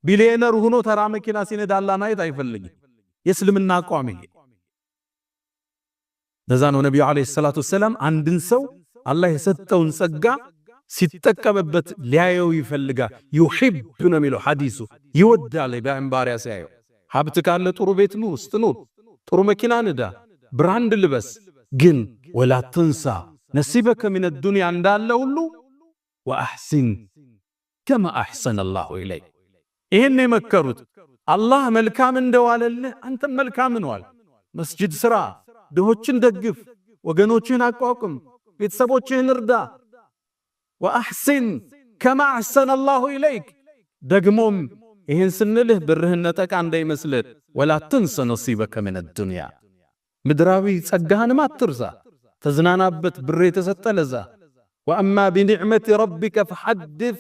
ቢሊየነር ሆኖ ተራ መኪና ሲነዳ አላህ ማየት አይፈልግም። የእስልምና አቋም ይሄ። ለዛ ነው ነቢዩ ዓለይሂ ሰላቱ ወሰላም አንድን ሰው አላህ የሰጠውን ጸጋ ሲጠቀምበት ሊያየው ይፈልጋል። يحب ነው የሚለው ሐዲሱ፣ ይወዳል ባሪያ ሲያየው። ሀብት ካለ ጥሩ ቤት ውስጥ ኑር፣ ጥሩ መኪና ንዳ፣ brand ልበስ፣ ግን ولا تنس نصيبك من الدنيا እንዳለ ሁሉ وأحسن كما أحسن الله إليك። ይህን የመከሩት አላህ መልካም እንደዋለልህ አንተም መልካም ዋል። መስጂድ ስራ፣ ድሆችን ደግፍ፣ ወገኖችህን አቋቁም፣ ቤተሰቦችህን እርዳ። وأحسن كما أحسن الله إليك። ደግሞም ይህን ስንልህ ብርህን ነጠቃ እንዳይመስልህ፣ ولا تنس نصيبك من الدنيا፣ ምድራዊ ጸጋህንም አትርሳ፣ ተዝናናበት፣ ብር የተሰጠ ለዛ። وأما بنعمة ربك فحدث።